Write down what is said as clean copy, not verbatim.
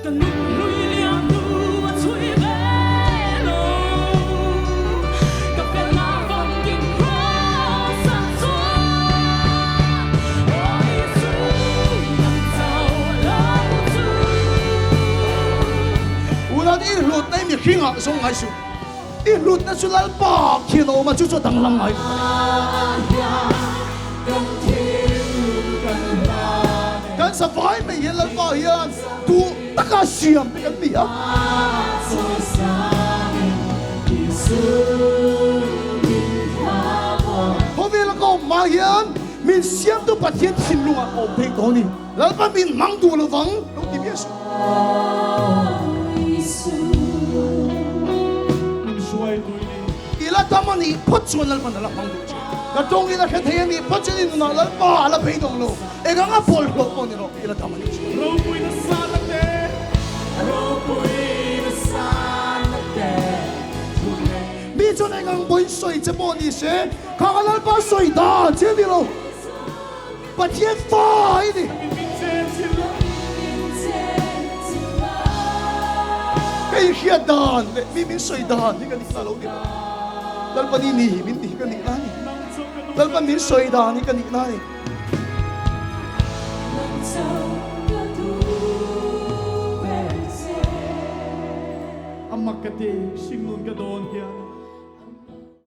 Unau i hlutna i mihringah zawng ngai suh. I hlutna chu Lalpa khian a awm a, chu chu a danglam ngai lo a ni. Kan savai mai hian Lalpa hian duh taka siam te kan ni a. Khawvela ka awm hma hian min siamtu Pathian thinlungah ka awm thei tawh a ni. Lalpa min hmang duh lovang lo ti miah suh. I la dam a nih phawt chuan Lalpan a la hmang duh che. Ka tawng in a hre thei a nih phawt chuan i nunah Lalpa a la phei dawng lo. Eng anga bawlhhlawh pawh ni rawh, i la dam a nih chuan. Mi chuan eng ang pawhin sawi che pawh ni se, kha ka Lalpa sawi dan che a ni lo. Pathian fa i ni. Ka inhriat dan leh mi min sawi dan hi ka nihna lo ni lo. Lalpa ni ni min ti hi ka nihna a ni. Lalpa min sawi dan hi ka nihna a ni. A mak ka ti, hringnun ka dawn hian.